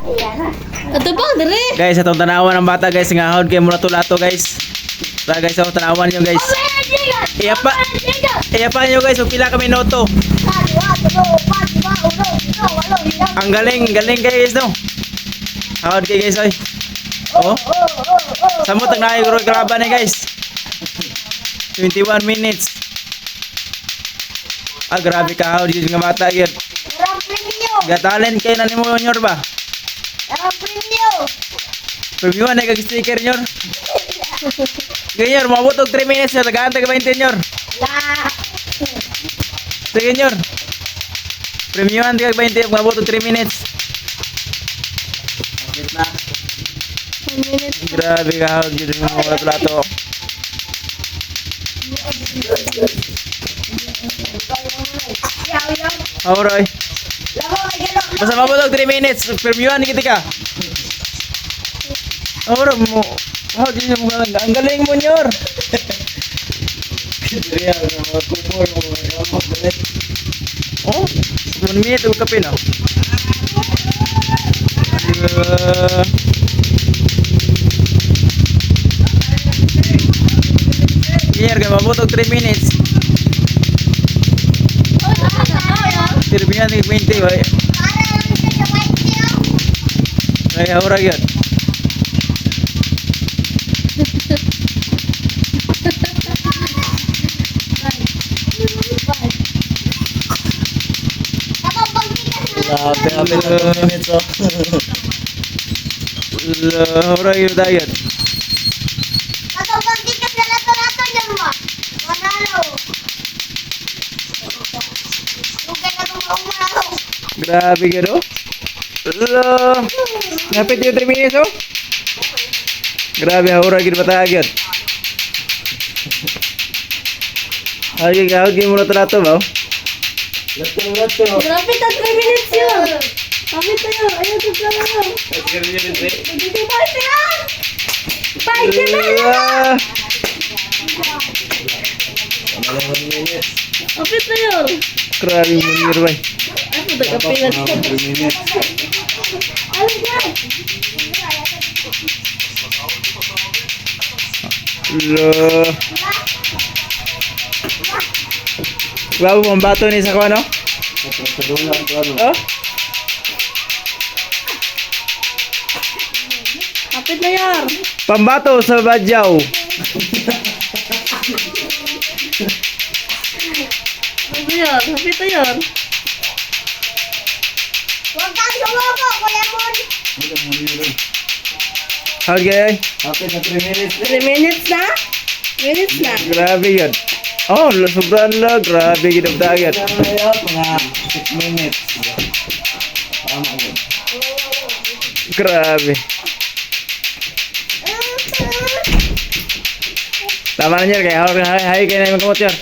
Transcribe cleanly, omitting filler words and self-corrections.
Ato bang dire? Guys, atong tanawan ang bata, guys, nga hawd kay mula tulato, guys. Tara, guys, atong tanawan nyo, guys. Iya pa. Iya pa nyo, guys, ug pila ka minuto. Ang galing, galing kay, guys, no. Hawd kay, guys, oy. Oh. Samot ang naay guro kalaban ni, guys. 21 minutes. Ah, grabe ka hawd yun nga bata yun. Walang premyo! Gatalent kay na nimo nyor ba? Walang premyo! Reviewan na kag sticker nyor. Ganyan, mabot og 3 minutes nyor, tagaan taga 20 nyor. La! Sige nyor. Premiuhan taga 20, mabot og 3 minutes. Kapit na. 1 minute. Grabe ka hawd yun yung mga plato. Yaw, yaw! Awroy. Lamo, ay gano'n! Basta mabot og 3 minutes, premiuhan kita ka. Awro mo. Hawd yun yung mga ang galing mo nyor. Real, mga kubol, mga gamot, dali. Oh, 1 minute og kape no. Here, kay mabot og 3 minutes. Sirbihan ni 20 bay. Ay, ahora gyud. Grabe, kapit na 2 minutes, oh. Ahora gyud dayon. Grabe gyud oh. Lo. Napit yung 3 minutes oh. Grabe, ahora gyud bata gyud. Ay, gawag gyud mo na trato ba? Oh? Lato, lato. Grabe ta 3 minutes yun. Kapit na yun. Ayun sa plano. Nagdito pa siya. Five na. Ah. Wala 1 minute. Kapit na yun. Grabe mo nir bay. Ay, puta kapit na. Mga 3 minutes. Ano yan? Lo. Grabe mo ang bato ni sa kuno. Sa dulang ko, ano. Oh? Kapit na yun. Pambato sa Badyaw. Ano yun? Kapit na yun. Huwag kang sumuko, Kuya Mon! Wala, 1 minute. Howd kay? Kapit na 3 minutes. 3 minutes na? Minutes na. Grabe yun. Oh, sobrang la. Grabe gid ang dagat. Mga 6 minutes. Tama yun. Grabe. Tama na niya kay hawd hay hay kay na magkamot yun.